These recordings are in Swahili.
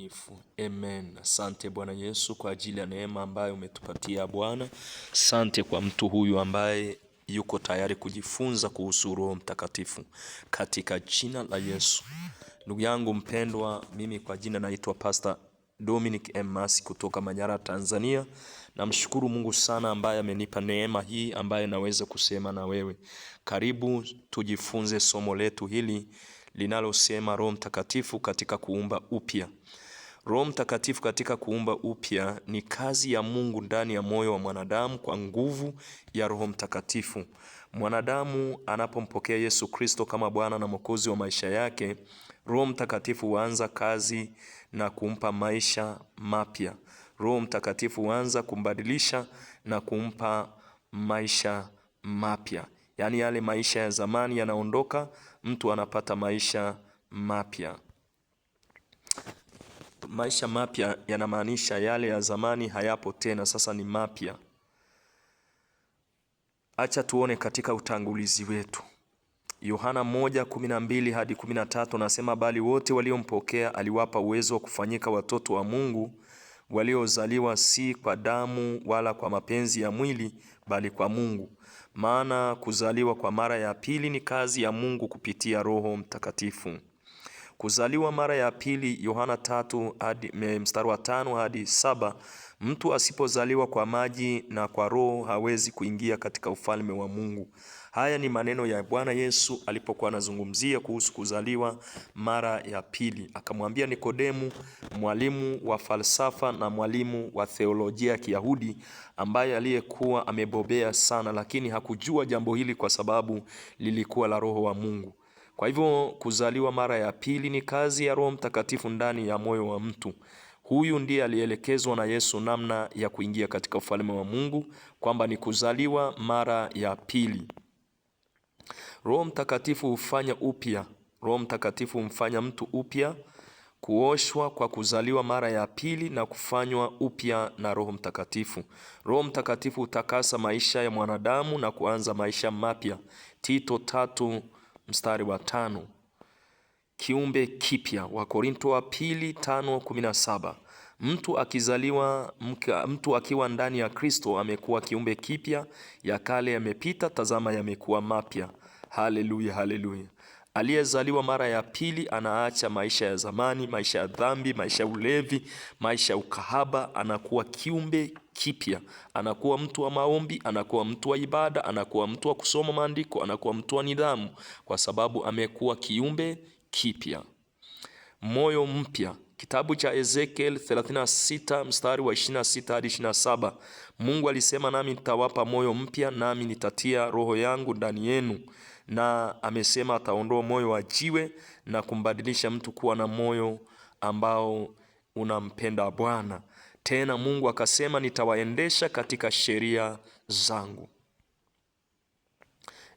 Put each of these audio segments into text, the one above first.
Mwaminifu. Amen. Asante Bwana Yesu kwa ajili ya neema ambayo umetupatia Bwana. Asante kwa mtu huyu ambaye yuko tayari kujifunza kuhusu Roho Mtakatifu katika jina la Yesu. Ndugu yangu mpendwa, mimi kwa jina naitwa Pastor Dominic M. Masi kutoka Manyara, Tanzania. Namshukuru Mungu sana ambaye amenipa neema hii ambaye naweza kusema na wewe. Karibu tujifunze somo letu hili linalosema Roho Mtakatifu katika kuumba upya. Roho Mtakatifu katika kuumba upya ni kazi ya Mungu ndani ya moyo wa mwanadamu kwa nguvu ya Roho Mtakatifu. Mwanadamu anapompokea Yesu Kristo kama Bwana na Mwokozi wa maisha yake, Roho Mtakatifu huanza kazi na kumpa maisha mapya. Roho Mtakatifu huanza kumbadilisha na kumpa maisha mapya. Yaani yale maisha ya zamani yanaondoka, mtu anapata maisha mapya. Maisha mapya yanamaanisha yale ya zamani hayapo tena, sasa ni mapya. Acha tuone katika utangulizi wetu. Yohana 1:12 hadi 13 nasema, bali wote waliompokea aliwapa uwezo wa kufanyika watoto wa Mungu, waliozaliwa si kwa damu wala kwa mapenzi ya mwili, bali kwa Mungu. Maana kuzaliwa kwa mara ya pili ni kazi ya Mungu kupitia Roho Mtakatifu. Kuzaliwa mara ya pili, Yohana 3 hadi mstari wa 5 hadi 7. Mtu asipozaliwa kwa maji na kwa Roho hawezi kuingia katika ufalme wa Mungu. Haya ni maneno ya Bwana Yesu alipokuwa anazungumzia kuhusu kuzaliwa mara ya pili. Akamwambia Nikodemu, mwalimu wa falsafa na mwalimu wa theolojia ya Kiyahudi, ambaye aliyekuwa amebobea sana, lakini hakujua jambo hili kwa sababu lilikuwa la Roho wa Mungu. Kwa hivyo kuzaliwa mara ya pili ni kazi ya Roho Mtakatifu ndani ya moyo wa mtu. Huyu ndiye alielekezwa na Yesu namna ya kuingia katika ufalme wa Mungu, kwamba ni kuzaliwa mara ya pili. Roho Mtakatifu hufanya upya. Roho Mtakatifu humfanya mtu upya, kuoshwa kwa kuzaliwa mara ya pili na kufanywa upya na Roho Mtakatifu. Roho Mtakatifu hutakasa maisha ya mwanadamu na kuanza maisha mapya. Tito 3 mstari wa 5. Kiumbe kipya, Wakorinto wa pili 5:17. Mtu akizaliwa mtu akiwa ndani ya Kristo amekuwa kiumbe kipya, ya kale yamepita, tazama yamekuwa mapya. Haleluya, haleluya. Aliyezaliwa mara ya pili anaacha maisha ya zamani, maisha ya dhambi, maisha ya ulevi, maisha ya ukahaba, anakuwa kiumbe kipya. Anakuwa mtu wa maombi, anakuwa mtu wa ibada, anakuwa mtu wa kusoma maandiko, anakuwa mtu wa nidhamu, kwa sababu amekuwa kiumbe kipya. Moyo mpya. Kitabu cha Ezekiel 36 mstari wa 26 hadi 27. Mungu alisema, nami nitawapa moyo mpya, nami nitatia roho yangu ndani yenu. Na amesema ataondoa moyo wa jiwe na kumbadilisha mtu kuwa na moyo ambao unampenda Bwana. Tena Mungu akasema, nitawaendesha katika sheria zangu.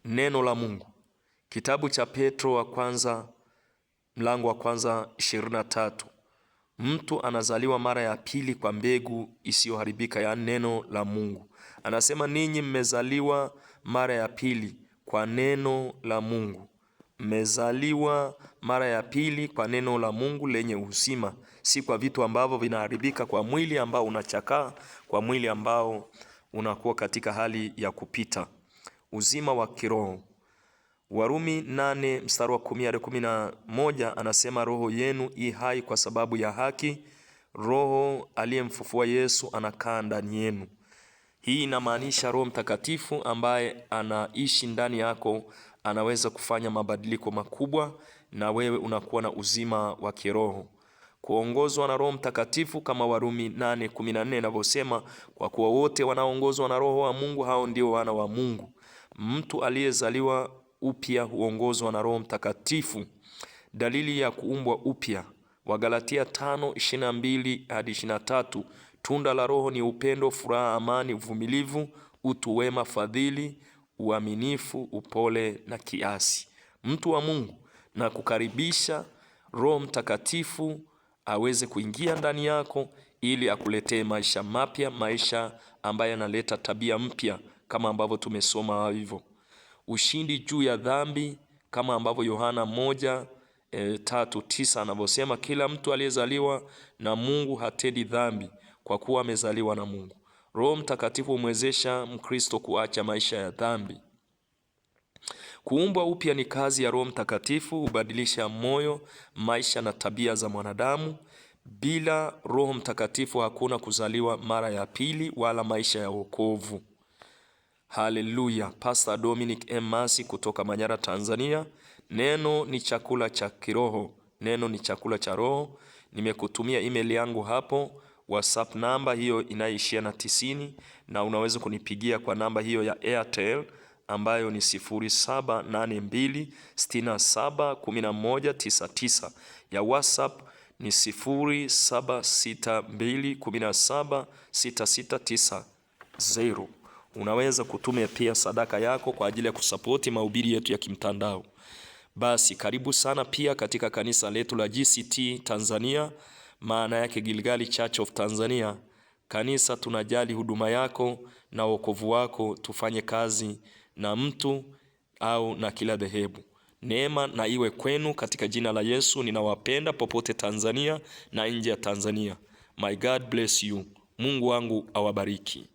Neno la Mungu. Kitabu cha Petro wa kwanza mlango wa kwanza 23. Mtu anazaliwa mara ya pili kwa mbegu isiyoharibika ya neno la Mungu. Anasema ninyi mmezaliwa mara ya pili kwa neno la Mungu. Mmezaliwa mara ya pili kwa neno la Mungu lenye uzima, si kwa vitu ambavyo vinaharibika, kwa mwili ambao unachakaa, kwa mwili ambao unakuwa katika hali ya kupita. Uzima wa kiroho. Warumi 8 mstari wa 10 hadi 11 anasema roho yenu i hai kwa sababu ya haki, Roho aliyemfufua Yesu anakaa ndani yenu. Hii inamaanisha Roho Mtakatifu ambaye anaishi ndani yako anaweza kufanya mabadiliko makubwa, na wewe unakuwa na uzima wa kiroho. Kuongozwa na Roho Mtakatifu kama Warumi 8:14 inavyosema, kwa kuwa wote wanaoongozwa na Roho wa Mungu hao ndio wana wa Mungu. Mtu aliyezaliwa upya huongozwa na Roho Mtakatifu. Dalili ya kuumbwa upya, Wagalatia 5:22 hadi 23. Tunda la Roho ni upendo, furaha, amani, uvumilivu, utu wema, fadhili, uaminifu, upole na kiasi. Mtu wa Mungu, na kukaribisha Roho Mtakatifu aweze kuingia ndani yako ili akuletee maisha mapya, maisha ambayo yanaleta tabia mpya kama ambavyo tumesoma hivyo. Ushindi juu ya dhambi kama ambavyo Yohana 1 3:9 anavyosema, kila mtu aliyezaliwa na Mungu hatendi dhambi, kwa kuwa amezaliwa na Mungu. Roho Mtakatifu humwezesha Mkristo kuacha maisha ya dhambi. Kuumbwa upya ni kazi ya Roho Mtakatifu, hubadilisha moyo, maisha na tabia za mwanadamu. Bila Roho Mtakatifu hakuna kuzaliwa mara ya pili wala maisha ya wokovu. Haleluya! Pastor Dominic M. Masi kutoka Manyara, Tanzania. Neno ni chakula cha kiroho, neno ni chakula cha roho. Nimekutumia email yangu hapo, WhatsApp namba hiyo inayoishia na 90, na unaweza kunipigia kwa namba hiyo ya Airtel ambayo ni 0782671199. Ya WhatsApp ni 0762176690. Unaweza kutumia pia sadaka yako kwa ajili ya kusapoti mahubiri yetu ya kimtandao. Basi karibu sana pia katika kanisa letu la GCT Tanzania, maana yake Gilgali Church of Tanzania. Kanisa tunajali huduma yako na wokovu wako, tufanye kazi na mtu au na kila dhehebu. Neema na iwe kwenu katika jina la Yesu. Ninawapenda popote Tanzania na nje ya Tanzania. My God bless you. Mungu wangu awabariki.